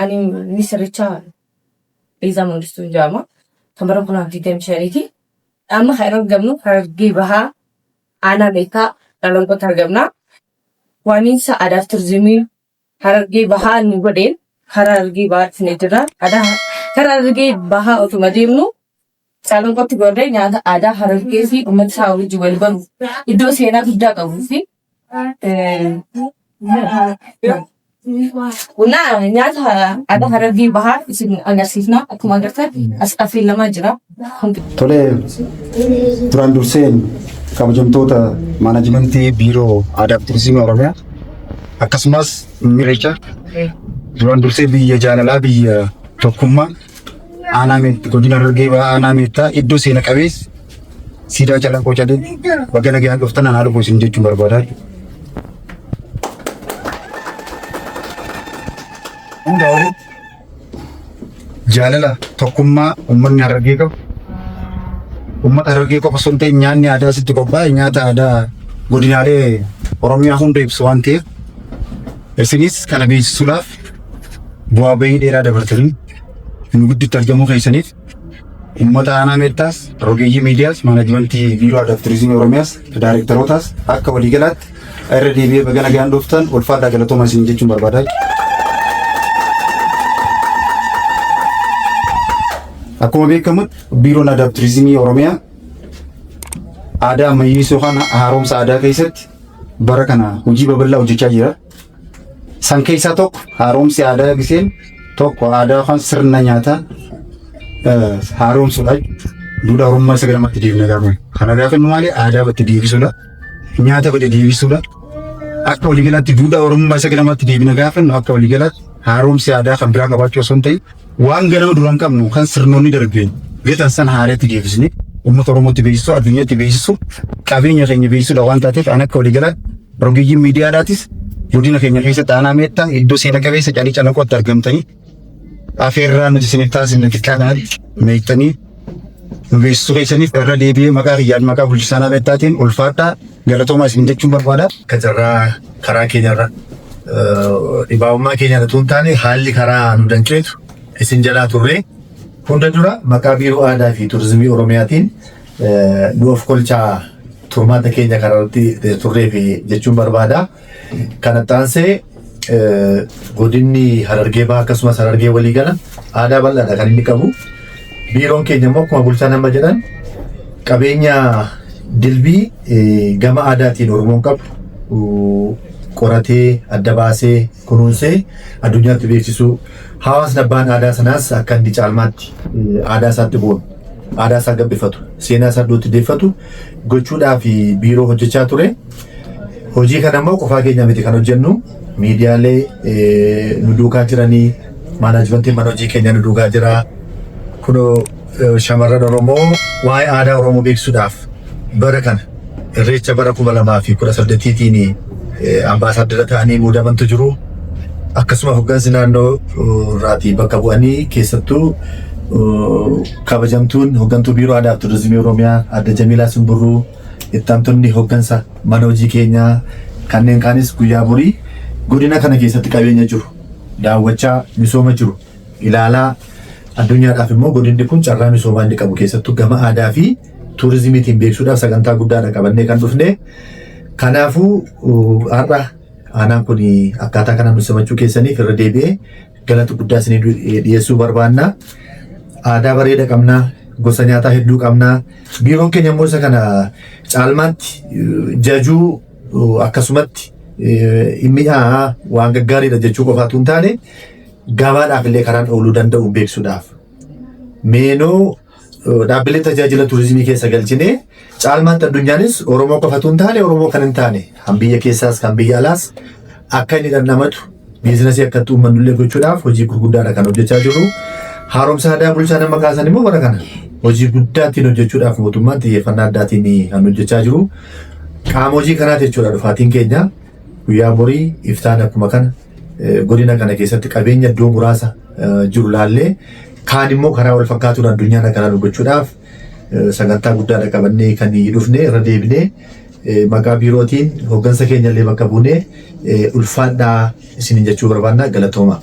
Ani misirricha Beezaa Mangistuun jedhama. Kan bara 2025ti. Amma kan argamnu Harargee Bahaa Aanaa Meettaa Calanqootti argamna. Waamiinsa aadaa fi turizimii Harargee Bahaa nu godheen karaa Harargee Bahaa dhufnee jirra. Aadaa karaa Harargee Bahaa otuma deemnu Calanqootti gorree nyaata aadaa Harargee fi uummata isaa wajjin wal baruuf iddoo seenaa guddaa qabuu fi Bunaa nyaata aadaa Harargee Bahaa isin agarsiifna. Akkuma agartan as affeelamaa jira. Tole, duraan durseen kabajamtoota maanajimentii Biiroo Aadaa fi Turizimii Oromiyaa akkasumas Irreecha duraan dursee biyya jaalalaa biyya tokkummaa aanaa Meettaa godina Harargee Bahaa aanaa Meettaa iddoo seena qabeessa siidaa Calanqoo Calee baga nagaan dhuftan anaa dhufu isin jechuun barbaada. Hundaa olitti jaalala tokkummaa uummanni Harargee qabu uummata Harargee qofa osoo hin ta'in nyaanni aadaa asitti qophaa'e nyaata aadaa godinaalee Oromiyaa hunda ibsu waan ta'eef isinis kana beeksisuudhaaf bu'aa bahii dheeraa dabartanii nu gidduutti argamuu keessaniif uummata aanaa Meettaas, rogeeyyii miidiyaas, maanajimentii Biiroo Aadaa fi Turizimii Oromiyaas, daayirektarootaas akka waliigalaatti irra deebi'ee baga nagaan dhuftan ulfaadhaa galatooma isin jechuun barbaada. Akkuma beekamutti Biiroon Aadaa fi Turizimii Oromiyaa aadaa ammayyeessuu yookaan haaromsa aadaa keessatti bara kana hojii babal'aa hojjechaa jira. San keessaa tokko haaromsi aadaa giseen tokko aadaa yookaan sirna nyaataa haaromsuudha. Duudhaa Oromummaa isa ganamatti deebina gaafa. Kana gaafa inni maali aadaa batti deebisuudha. Nyaata bade deebisuudha. Akka waliigalaatti duudhaa Oromummaa isa ganamatti deebina gaafa inni akka waliigalaatti haaromsi aadaa kan biraa qabaachuu osoo hin ta'in waan ganama duraan qabnu kan sirnoonni darbeen gatan san haareetti deebisnee uummata Oromootti beeksisuu addunyaatti beeksisuu qabeenya keenya beeksisuudha waan taateef an akka waliigalaatti rogeeyyiin miidiyaadhaatis godina keenya keessatti aanaa Meettaa iddoo seena qabeessa Calii Calanqootti argamtanii afeerraa nuti isiniif taasisne xiqqaa kanatti meeqxanii nu beeksisuu keessaniif irra deebi'ee maqaa kiyyaan maqaa bulchiinsa aanaa Meettaatiin ulfaadhaa galatoomaa isin jechuun barbaada. Akka carraa karaa keenyarra dhibaa'ummaa keenyaan utuu hin taane haalli karaa nu danqeetu isin jalaa turre. Hunda dura maqaa Biiroo Aadaa fi Turizimii Oromiyaatiin nu of kolchaa turmaata keenya karaa irratti turreef jechuun barbaada. Kana taansee godinni Harargee Bahaa akkasumas Harargee waliigala aadaa bal'aadha kan inni qabu. Biiroon keenya immoo akkuma bulchaan amma jedhan qabeenya dilbii gama aadaatiin Oromoon qabu qoratee adda baasee kunuunsee addunyaatti beeksisuu hawaasni abbaan aadaa sanaas akka inni caalmaatti aadaa isaatti boonu aadaa isaa gabbifatu seenaa isaa iddootti deeffatu gochuudhaaf biiroo hojjechaa ture. Hojii kana immoo qofaa keenya miti kan hojjennu miidiyaalee nu duukaa jiranii maanaajmentiin mana hojii keenya nu duukaa jira. Kunoo shamarran Oromoo waa'ee aadaa Oromoo beeksisuudhaaf bara kana Irreecha bara 2018tiin ambaasaaddara ta'anii muudamantu jiru. Akkasuma hoggansi naannoo irraatii bakka bu'anii keessattuu kabajamtuun hoggantuu Biiroo Aadaa fi Turizimii Oromiyaa Aadde Jamiilaa Simburruu itti aantonni hoggansa mana hojii keenyaa kanneen kaanis guyyaa borii godina kana keessatti qabeenya jiru daawwachaa misooma jiru ilaalaa addunyaadhaaf immoo godinni kun carraa misoomaa inni qabu keessattuu gama aadaa fi turizimiitiin beeksisuudhaaf sagantaa guddaadha qabannee kan dhufne. Kanaafuu har'a aanaan kun akkaataa kanaan nu simachuu keessaniif irra deebi'ee galata guddaa isinii dhiyeessuu barbaanna. Aadaa bareeda qabna, gosa nyaataa hedduu qabna. Biiroon keenya immoo isa kana caalmaatti jajuu akkasumatti mi'aa waan gaggaariidha jechuu qofaatu hin taane gabaadhaaf illee karaan ooluu danda'u beeksisuudhaaf. Meenoo dhaabbilee tajaajila turizimii keessa galchinee caalmaatti addunyaanis Oromoo qofatu hin taane Oromoo kan hin taane kan biyya keessaas kan biyya alaas akka inni dhandhamatu biizinasii akka itti uummannu illee gochuudhaaf hojii gurguddaadha kan hojjechaa jirru. Haaromsa aadaa bulchaa nama kaasan immoo bara kana hojii guddaa ittiin hojjechuudhaaf mootummaan xiyyeeffannaa addaatiin kan hojjechaa jiru. Qaama hojii kanaati jechuudha dhufaatiin keenya guyyaa borii iftaan akkuma kana godina kana keessatti qabeenya iddoo muraasa jiru laallee kaan immoo karaa wal fakkaatuun addunyaan akka ilaalu gochuudhaaf sagantaa guddaadha qabannee kan dhufne irra deebinee maqaa biirootiin hooggansa keenya illee bakka buunee ulfaadhaa isiniin jechuu barbaanna galatooma.